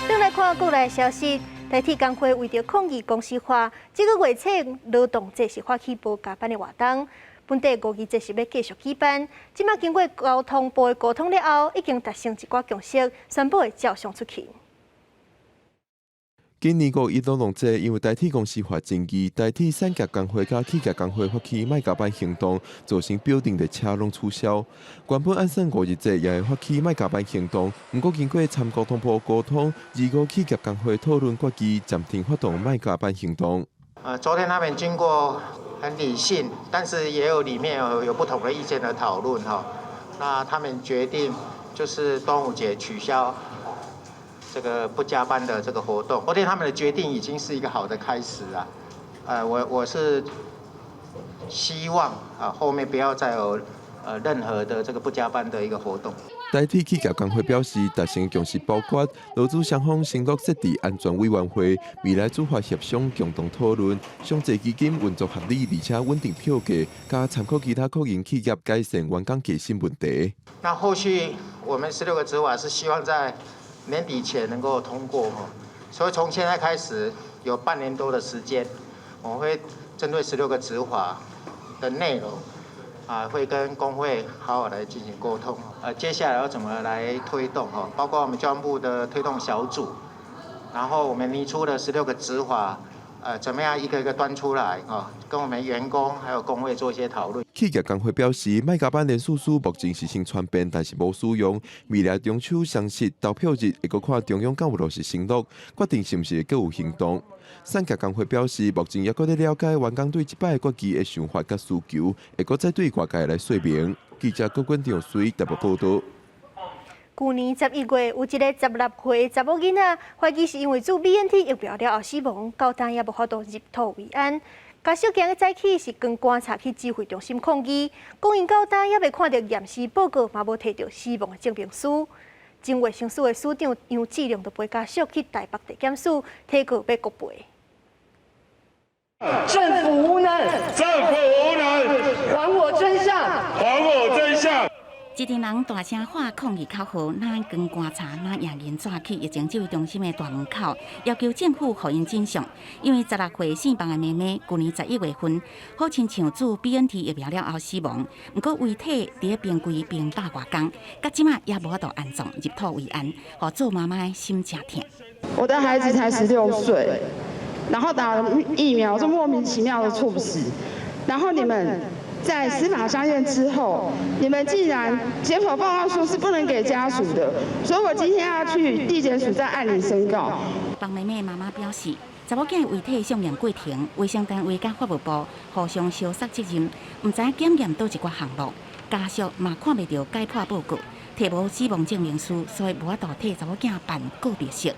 轉來看國內消息，台鐵工會為著抗議公司化，這個月初勞動節是發起無加班的活動。本底五二節是欲繼續舉辦，這馬經過交通部的溝通了後，已經達成一寡共識，宣布會照常出勤。今年五一勞動節，因為台鐵公司化爭議，台鐵產業工會佮企業工會發起莫加班行動，造成表定列車攏取消。原本按算五二節也會發起莫加班行動，毋過經過參交通部溝通，25企業工會討論決議暫停發動莫加班行動。昨天他們經過很理性，但是也有裡面有不同的意見的討論哈。那他們決定就是端午節取消這個不加班的這個活動。昨天他們的決定已經是一個好的開始了。我是希望啊，後面不要再有任何的這個不加班的一個活動。台鐵企業工會表示，達成共識包括勞資雙方承諾設置安全委員會，未來主發協商共同討論，上濟基金運作合理，而且穩定票價，佮參考其他國營企業改善員工加薪問題。那後續我們16個執法是希望在年底前能夠通過，所以從現在開始有半年多的時間，我會針對16個執法的內容。啊，會跟工會好好來進行溝通。接下來要怎麼來推動？哈，包括我們交通部的推動小組，然後我們擬出了16個執法怎麼樣一個一個端出來啊，跟我們員工還有工會做一些討論。企業工會表示，麥加班連署書目前是先傳遍，但是無使用。未來中秋雙十投票日會閣看中央敢有落實承諾，決定是毋是會閣有行動。產業工會表示，目前猶閣咧了解員工對這擺決議的想法佮需求，會閣再對外界來說明。記者郭冠長隨台北報道。舊年11月，有一个16歲的查某囡仔，懷疑是因為注 BNT 疫苗了後死亡，到今也無法度入土為安。家屬今日早起是扛棺材去指揮中心抗議，講𪜶到今猶未看到驗屍報告，嘛無提著死亡的證明書。前衛生署的署長楊志良就陪家屬去台北地檢署提告欲國賠。政府無能，政府無能，還我真相，還我真相。一陣人大聲喊抗議口號，若扛棺材，若贏銀紙去疫情指揮中心的大門口，要求政府予𪜶真相。因為16歲姓房的妹妹，舊年11月份，好親像注 BNT 疫苗了後死亡，毋過遺體佇咧冰櫃冰百外工，到這馬也無法度安葬入土為安，予做媽媽的心誠疼。我的孩子才16歲，然後打了疫苗就莫名其妙的猝死，然後你們在司法相驗之後，你們竟然檢剖報告書是不能給家屬的，所以我今天要去地檢署再按鈴申告。房妹妹媽媽表示，查某囝遺體送驗過程，衛生單位佮法務部互相相捒責任，毋知檢驗佗一寡項目，家屬嘛看袂著解剖報告，提無死亡證明書，所以無法度替查某囝辦告別式。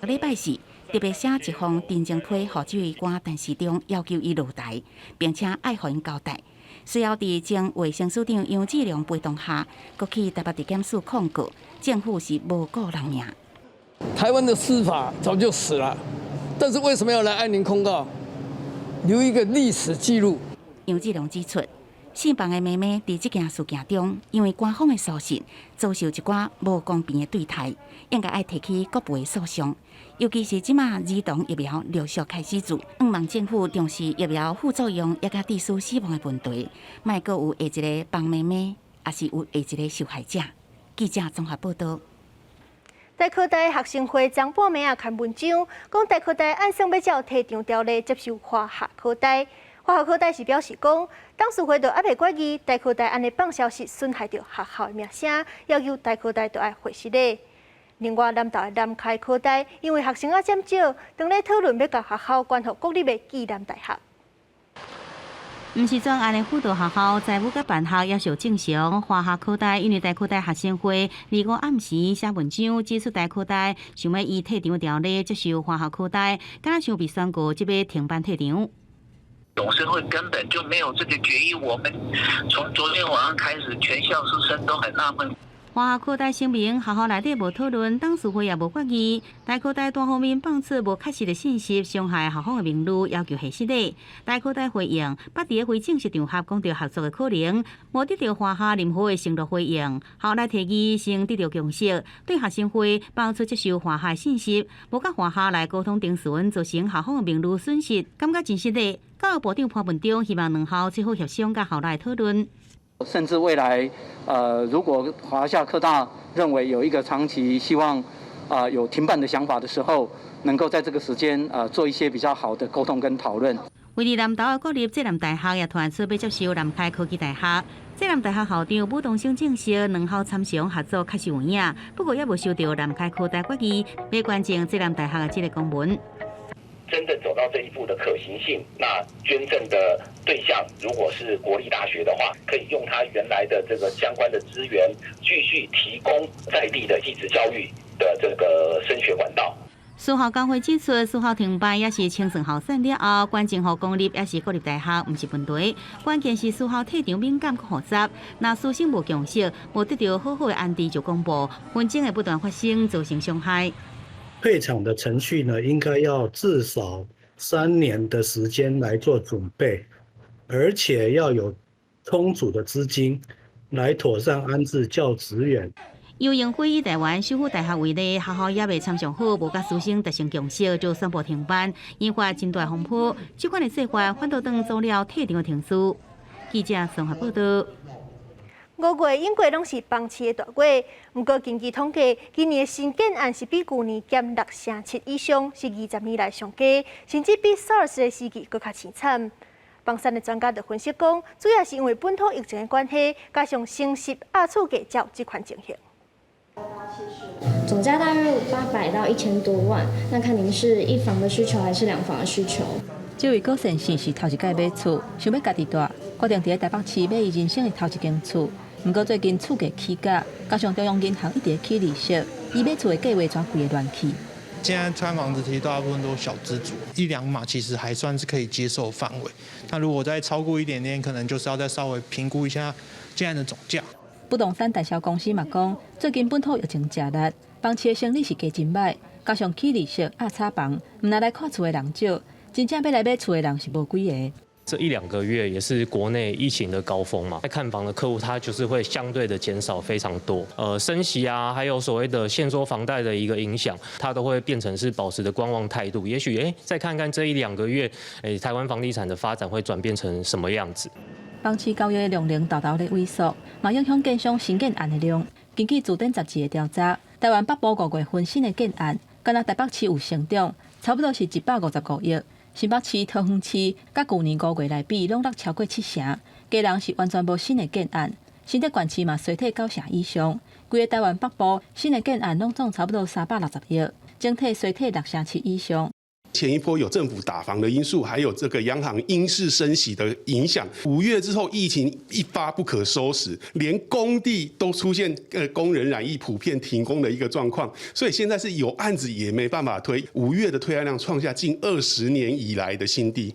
禮拜四特別寫一封陳情批予指揮官陳時中，要求伊落台，並且愛予𪜶交代。隨後，佇前衛生署長楊志良陪同下，閣去台北地檢署控告，政府是無顧人命。台灣的司法早就死了，但是為什麼要來按鈴控告？留一個歷史記錄。楊志良指出，姓房的妹妹佇這件事件中，因為官方的疏失，遭受一寡無公平的對待，應該愛提起國賠訴訟。尤其是這馬兒童疫苗陸續開始注，向望政府重視疫苗副作用，抑佮致使死亡的問題，莫閣有下一個房妹妹，抑是有下一個受害者。記者綜合報道。台科大學生會昨半暝仔刊文章，講台科大按算欲照退場條例接受華夏科大。華夏科大是表示講，董事會都猶未決議，台科大按呢放消息損害著學校的名聲，要求台科大著愛回失禮。另外，南投的南開科大因為學生仔減少，正咧討論欲共學校捐予國立的暨南大學。毋是專案的輔導學校，財務佮辦學也屬正常。華夏科大因為台科大學生會25暗時寫文章指出台科大想欲依退場條例接受華夏科大，敢若像被宣告這欲停辦退場。董事會根本就沒有這個決議，我們從昨天晚上開始，全校師生都很納悶。華夏科大聲明，學校內底無討論，董事會也無決議。台科大單方面放出無確實的信息，傷害校方的名譽，要求核實的。台科大回應，捌佇非正式場合講著合作的可能，無得著華夏任何的承諾回應。校內提議先得著共識，對學生會放出接受華夏信息，無佮華夏來溝通定存，造成校方的名譽損失，感覺真失禮。教育部長潘文忠希望兩校最好協商，佮校內討論。甚至未來，如果華夏科大認為有一個長期希望，有停辦的想法的時候，能夠在這個時間，做一些比較好的溝通跟討論。位佇南投的國立浙南大學也傳出欲接受南開科技大學。浙南大學校長武東生證實，兩校參詳合作確實有影，不過猶無收著南開科大決議，欲捐贈浙南大學的這个公文。真正走到這一步的可行性，那捐贈的對象如果是國立大學的話，可以用他原來的這個相關的資源，繼續提供在地的技職教育的這個升學管道。私校工會指出，私校停辦抑是清算校產了後，捐贈予公立抑是國立大學，毋是問題。關鍵是私校退場敏感閣複雜，若師生無共識，無得著好好的安置就公布，紛爭會不斷發生，造成傷害。退場的程序呢，應該要至少3年的時間來做準備，而且要有充足的資金來妥善安置教職員。游盈輝以台灣首府大學為例，學校猶未參詳好，無佮師生達成共識，就宣布停辦，引發真大風波。這款的做法反倒當做了退場的程序。記者綜合報道。5月英國攏是房市的大月，毋過根據統計，今年的新建案是比舊年減6成7以上，是20年來上低，甚至比 SARS 的時期閣較淒慘。房產的專家就分析講，主要是因為本土疫情的關係，加上升息壓厝價才有這款情形。總價大約800到1000多萬，那看您是一房的需求還是兩房的需求？這位郭先生是頭一擺買厝，想欲家己蹛，決定佇台北市買伊人生的頭一間厝。毋過最近厝價起價，加上中央銀行一直起利息，伊買厝的計劃全規个亂去。現在看房子其實大部分都小資族，一兩碼其實還算是可以接受範圍。那如果再超過一點點，可能就是要再稍微評估一下現在的總價。不動產代銷公司嘛講，最近本土疫情誠力，房市的生理是加真歹，加上起利息壓炒房，毋但來看厝的人少，真正欲來買厝的人是無幾个。這一兩個月也是國內疫情的高峰嘛，在看房的客戶他就是會相對的減少非常多。升息啊，還有所謂的限縮房貸的一個影響，它都會變成是保持的觀望態度。也許再看看這一兩個月，台灣房地產的發展會轉變成什麼樣子？房市交易的量能沓沓咧萎縮，嘛影響建商新建案的量。根據字典雜誌的調查，台灣北部5月份新的建案，干焦台北市有成長，差不多是155億。新北市、桃園市，佮舊年5月來比，攏落超過7成。基隆是完全無新的建案，新竹縣市嘛衰退9成以上。規個台灣北部新的建案攏總差不多360億，整體衰退6成7以上。前一波有政府打房的因素，還有這個央行鷹式升息的影響。5月之後，疫情一發不可收拾，連工地都出現工人染疫普遍停工的一個狀況，所以現在是有案子也沒辦法推。5月的推案量創下近20年以來的新低。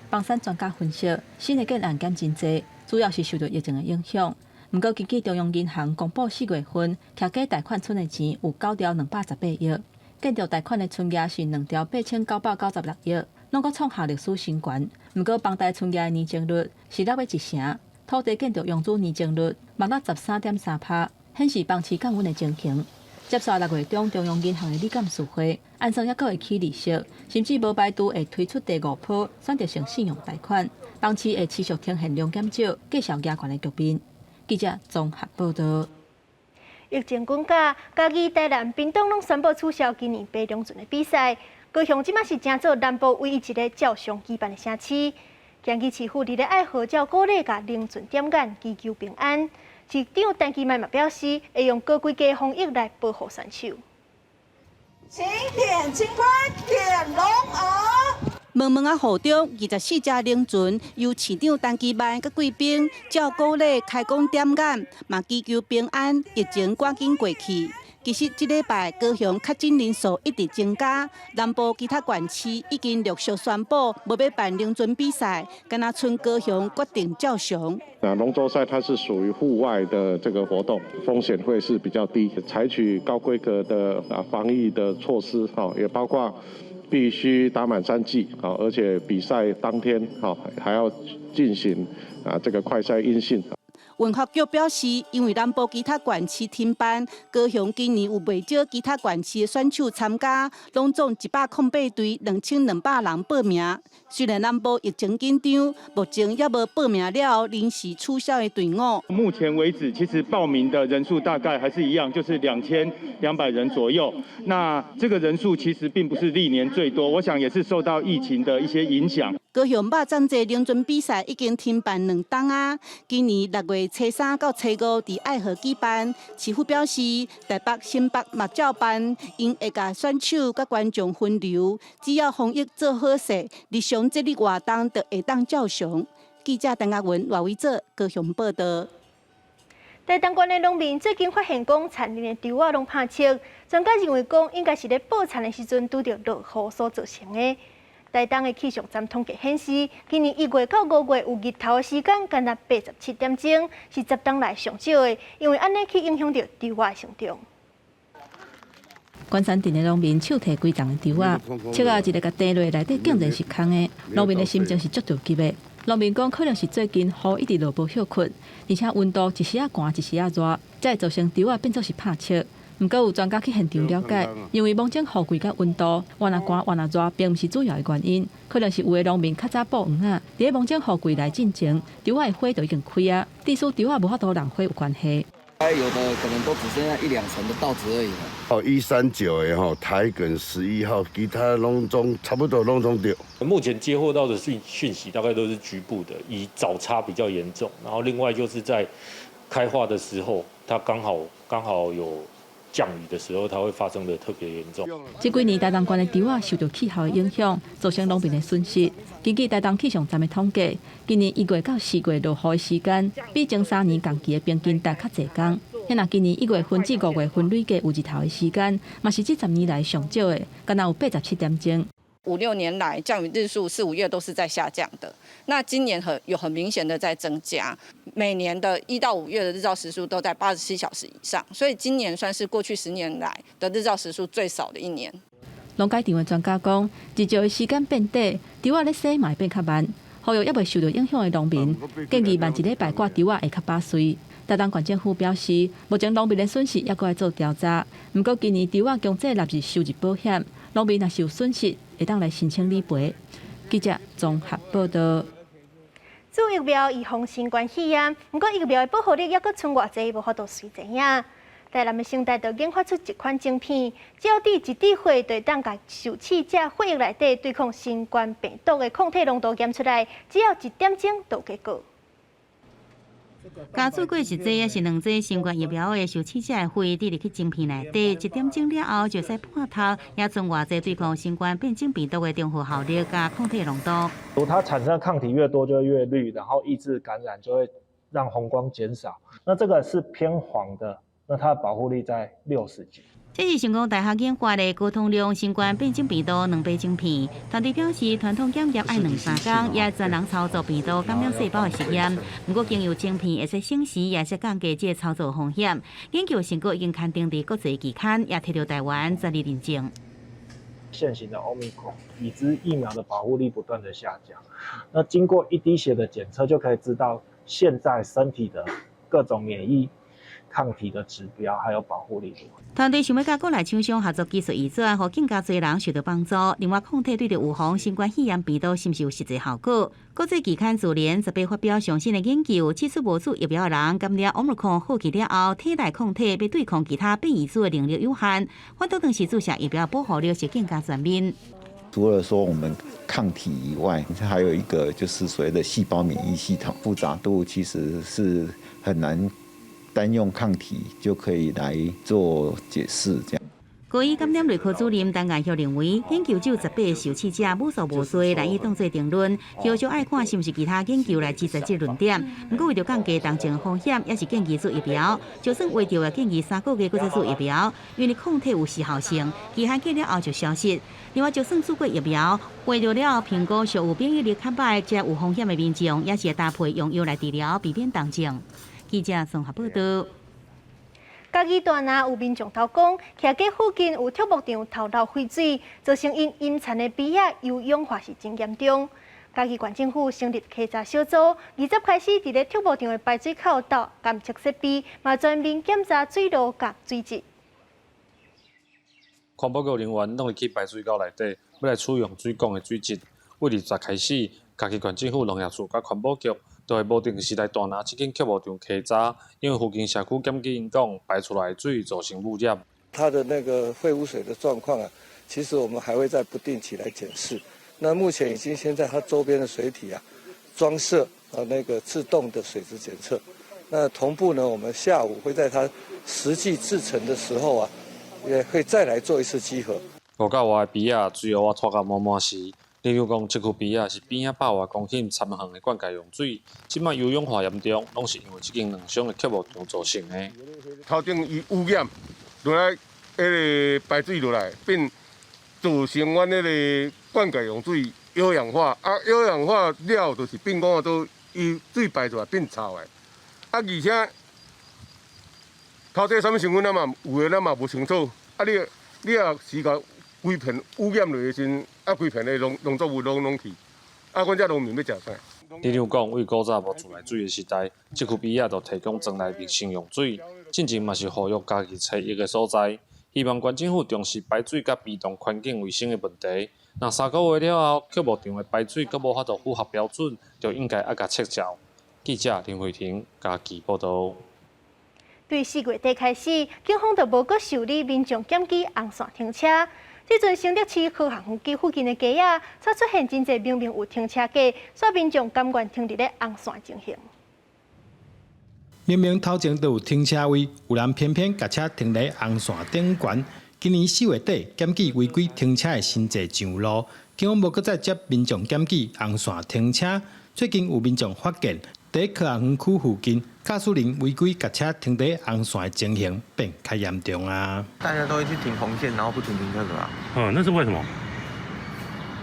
房產專家分析，新的建案減真濟，主要是受到疫情的影響。毋過，根據中央銀行公布4月份，徛家貸款存的錢有9兆218億。建築貸款的存額是2兆8996億，攏閣創下歷史新高。毋過，房貸存額的年增率是落尾一成，土地建築融資年增率嘛落13.3%，顯示房市降溫的情形。接續6月中中央銀行的理監事會，按算猶閣會起利息，甚至無排除會推出第五波選擇性信用貸款，房市會持續呈現量減少、價數加懸的局面。記者綜合報道。疫情滾價，嘉義、台南、屏東攏宣布取消今年爬龍船的比賽。高雄這馬是成做南部唯一一个照常舉辦的城市。嘉義市府佇咧愛號召鼓勵共龍船點眼，祈求平安。市長陳其邁嘛表示，會用高規格防疫來保護選手。請點清關，點龍兒。茫茫仔雨中，24隻龍船由市長陳其邁佮貴賓照古禮開講點眼，嘛祈求平安，疫情趕緊過去。其實這禮拜高雄確診人數一直增加，南部其他縣市已經陸續宣布無欲辦龍船比賽，干焦賰高雄決定照常。那龍舟賽它是屬於戶外的這個活動，風險會是比較低，採取高規格的防疫的措施，也包括必須打滿3劑，而且比賽當天，還要進行這個快篩陰性。文化局表示，因為南部其他縣市停辦，高雄今年有袂少其他縣市的選手參加，攏總108隊2200人報名。雖然南部疫情緊張，目前猶無報名了後臨時取消的隊伍。目前為止，其實報名的人數大概還是一樣，就是2200人左右。那這個人數其實並不是歷年最多，我想也是受到疫情的一些影響。高雄肉粽祭龍船比賽已經停辦2冬啊！今年6月初3到初5佇愛河舉辦。市府表示，台北、新北嘛照辦，𪜶會共選手佮觀眾分流，只要防疫做好勢，日常節日活動就會當照常。記者陳亞文、賴偉哲高雄報道。台東縣的農民最近發現講，田裡的稻仔攏拍赤，專家認為講應該是咧播田的時陣拄著落雨所造成的。台東的氣象站統計顯示，今年1月到5月有日頭的時間，干焦87點鐘，是10冬來上少的，因為按呢去影響著稻仔成長。關山鎮的農民手提規叢的稻仔，粟仔一个共掟落內底，竟然是空的。農民的心情是足著急的。農民講，可能是最近雨一直落無歇睏，而且溫度一時仔寒，一時仔熱，才會造成稻仔變做是拍赤。毋過有專家去現場了解，認為芒種雨季佮溫度，越若寒越若熱，並毋是主要的原因，可能是有的農民較早布圩仔，佇咧芒種雨季來進前，稻仔的花就已經開啊，致使稻仔無法度濃花有關係。有的可能都只剩下一兩成的稻子而已。哦，139的吼，台梗11號，其他攏總差不多攏總著。目前接獲到的訊息大概都是局部的，以早插比較嚴重，然後另外就是在開花的時候，它剛好有降雨的時候，它會發生得特別嚴重。這幾年台東縣的稻仔受著氣候的影響，造成農民的損失。根據台東氣象站的統計，今年1月到4月落雨的時間，比前3年同期的平均值較濟工。若今年1月份至5月份累計有日頭的時間，嘛是這10年來上少的，敢若有87點鐘。五六年來降雨日數四五月都是在下降的，那今年有很明顯的在增加，每年的1到5月的日照時數都在87小時以上，所以今年算是過去10年來的日照時數最少的一年。農改場的專家講，日照的時間變短，稻仔咧生嘛會變較慢，呼籲猶未受著影響的農民，建議慢一禮拜割稻仔會較把穗。台東縣政府表示，目前農民的損失猶閣愛做調查，毋過今年稻仔強制納入收入保險，農民若是有損失，會當來申請理賠。記者綜合報道。注疫苗預防新冠肺炎，毋過疫苗的保護力猶閣賰偌濟，無法度隨知影。台南的成大就研發出一款晶片，只要滴一滴血，就會當共受試者血液內底對抗新冠病毒的抗體濃度檢出來，只要一點鐘就有結果。加注過一劑抑是兩劑新冠疫苗的受試者的血滴入去晶片內底，一點鐘了後就使判讀，猶賰偌濟對抗新冠變種病毒的中和效力佮抗體濃度。如它產生的抗體越多，就會越綠，然後抑制感染，就會讓紅光減少。那這個是偏黃的，那它的保護力在60幾。這是成功大學研發的高通量新冠變種病毒兩倍晶片。團隊表示，傳統檢驗愛兩三工，也專人操作病毒感染細胞的實驗。毋過經由晶片會使省時，也是降低這個操作風險。研究成果已經刊登佇國際期刊，也提著台灣專利認證。現行的 Omicron 已知疫苗的保護力不斷的下降，那經過一滴血的檢測，就可以知道現在身體的各種免疫抗體的指標，還有保護力。團隊想欲佮國內廠商合作技術移轉，予更加濟人受到幫助。另外，抗體對著預防新冠肺炎病毒是毋是有實際效果？國際期刊自然18發表上新的研究，指出無注疫苗的人感染 Omicron 好去了後，體內抗體欲對抗其他變異株的能力有限，反倒當時注射疫苗保護力是更加全面。除了說我們抗體以外，還有一個就是所謂的細胞免疫系統，複雜度其實是很難單用抗體就可以來做解釋。這樣。高醫感染內科主任陳彦曉認為，研究只有18個受試者，母數無濟，難以當做定論。後續愛看是毋是其他研究來支持這個論點。毋過為著降低重症風險，也是建議注疫苗。就算穢著，也建議3個月閣再注疫苗，因為抗體有時效性，期限過了後就消失。另外，就算注過疫苗，穢著了後評估屬有免疫力較䆀、這有風險的民眾，也是會搭配用藥來治療，避免重症。記者綜合報道。嘉義大林有民眾投講，徛街附近有畜牧場頭流廢水，造成𪜶淹田的埤仔優養化是真嚴重。嘉義縣政府成立稽查小組，20開始佇咧畜牧場的排水口鬥監測設備，嘛全面檢查水路佮水質。環保局人員攏會去排水溝內底，欲來取樣水管的水質。對20開始，嘉義縣政府農業處佮環保局就會無定時來大林這間畜牧場稽查，因為附近社區檢舉𪜶講排出來的水造成污染。它的那個廢污水的狀況啊，其實我們還會再不定期來檢視。那目前已經先在它周邊的水體啊，裝設啊那個自動的水質檢測。那同步呢，我們下午會在它實際製程的時候啊，也會再來做一次稽核。五甲外的埤仔水予我拖甲滿滿時，例如講，這區埤仔是邊仔100外公頃田園的灌溉用水，這擺優養化嚴重，攏是因為這間兩商的畜牧場造成的。頭頂伊污染落來，彼個排水落來，變造成阮彼個灌溉用水優養化，啊，優氧化了，就是變講做伊水排出來變臭的，啊，而且頭底啥物成分咱嘛有的咱嘛無清楚，啊你你若是共規片污染落的時陣，啊規片的農作物攏攏去，啊阮遮農民欲食啥？里长讲，为古早无自来水的时代，這區邊仔就提供庄内民生用水，進前嘛是呼籲家己揣一个所在，希望縣政府重視排水佮埤塘環境衛生的問題。若3個月了後，畜牧場的排水閣無法度符合標準，就應該愛共撤銷。記者林慧婷嘉義報導。對4月底開始，警方就無閣受理民眾檢舉紅線停車。這陣新竹市科學園區附近的街仔，才出現真濟明明有停車格，煞民眾甘願停佇咧紅線情形。明明頭前都有停車位，有人偏偏共車停佇紅線頂懸。今年4月底，檢舉違規停車的新濟上路，警方無閣再接民眾檢舉紅線停車。最近有民眾發現，佇科學園區附近，駕駛人違規共車停佇紅線的情形變較嚴重啊！大家都會去停紅線，然後不停停車格啊？嗯，那是為什麼？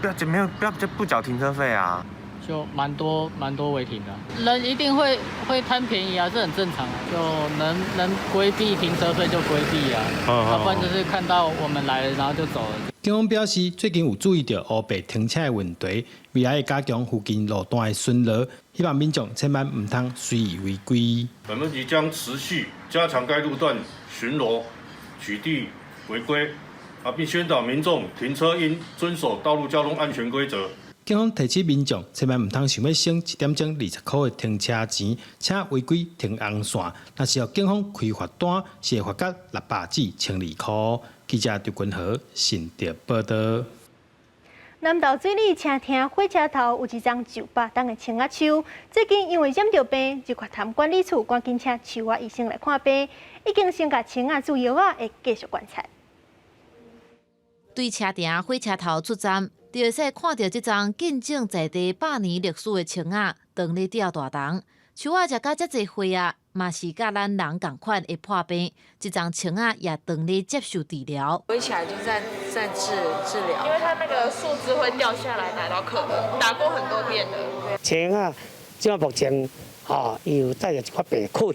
不要，沒有，不要就不繳停車費啊！就蠻多違停的，人一定會貪便宜啊，這很正常啊，就能規避停車費就規避啊，要不然就是看到我們來了，然後就走了。警方表示，最近有注意到烏白停車的問題，未來會加強附近路段的巡邏，希望民眾千萬毋通隨意違規。本分局將持續加強該路段巡邏，取締違規，啊，並宣導民眾停車應遵守道路交通安全規則。警方提醒民眾，千萬毋通想欲省1點鐘20箍的停車錢，車違規停紅線，若是予警方開罰單，是會罰到600至1200箍。記者張君豪新竹報道。南投水里車廳火車頭有一叢900冬的青仔樹，最近因為染著病，日月潭管理處趕緊請樹仔醫生來看病，已經先共青仔注藥仔，會繼續觀察。對車埕火車頭出站，就會使看著這叢見證在地100年歷史的青仔，當咧吊大筒。樹仔食甲遮濟歲啊，嘛是佮咱人仝款會破病。這叢青仔也當咧接受治療。圍起來就在治療，因為它那個樹枝會掉下來打到客人，打過很多遍了。青仔這馬目前吼，伊有帶著一寡病菌，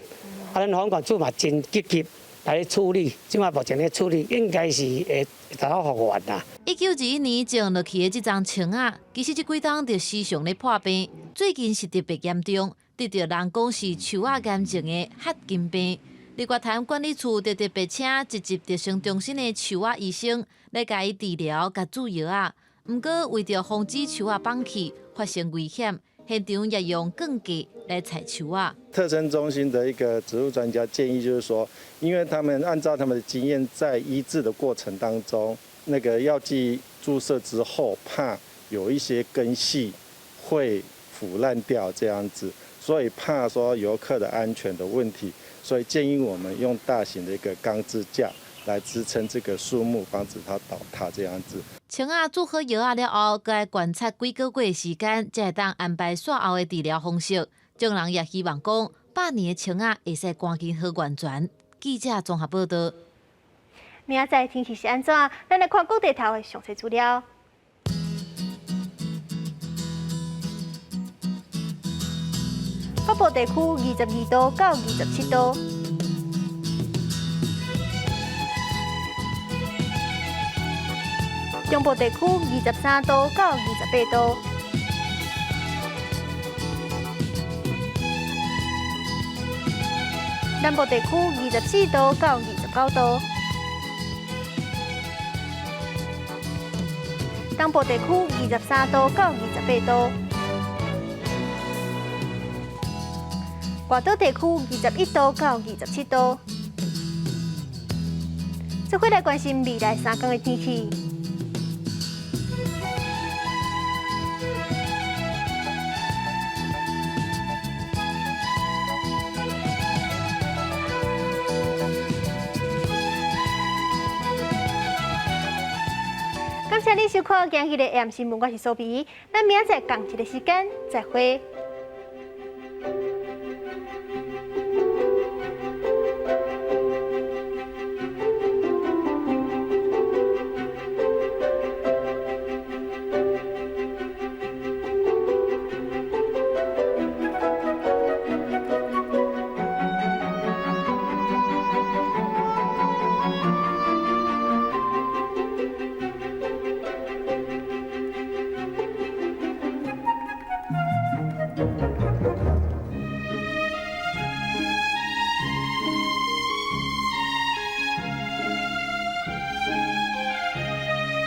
啊，咱房管處嘛真積極來處理，這馬目前咧處理應該是會達到復原啦。1921年種落去的這叢青仔，其實這幾冬就時常咧破病，最近是特別嚴重。得著人講是樹仔癌症的黑金病，日月潭管理處就特別請一級特生中心的樹仔醫生來共伊治療、共注藥仔。毋過為著防止樹仔放棄發生危險，現場也用鋼架來採樹仔。特生中心的一個植物專家建議，就是說，因為他們按照他們的經驗，在醫治的過程當中，那個藥劑注射之後，怕有一些根系會腐爛掉，這樣子。所以怕說遊客的安全的問題，所以建議我們用大型的一個鋼支架來支撐這個樹木，防止它倒塌這樣子。青仔注好藥仔了後，閣愛觀察幾個月時間，才會當安排煞後的治療方式。眾人也希望講，100年的青仔會使趕緊好完全。記者綜合報道。明仔載天氣是按怎？咱來看各地頭的詳細資料。北部地區22度到27度，中部地區23度到28度，南部地區24度到29度，東部地區23度到28度。外島地區21度到27度。這回來關心未來3天的天氣。感謝你收看今日的 AM 新聞，我是蘇比。咱明仔載仝一个時間再會。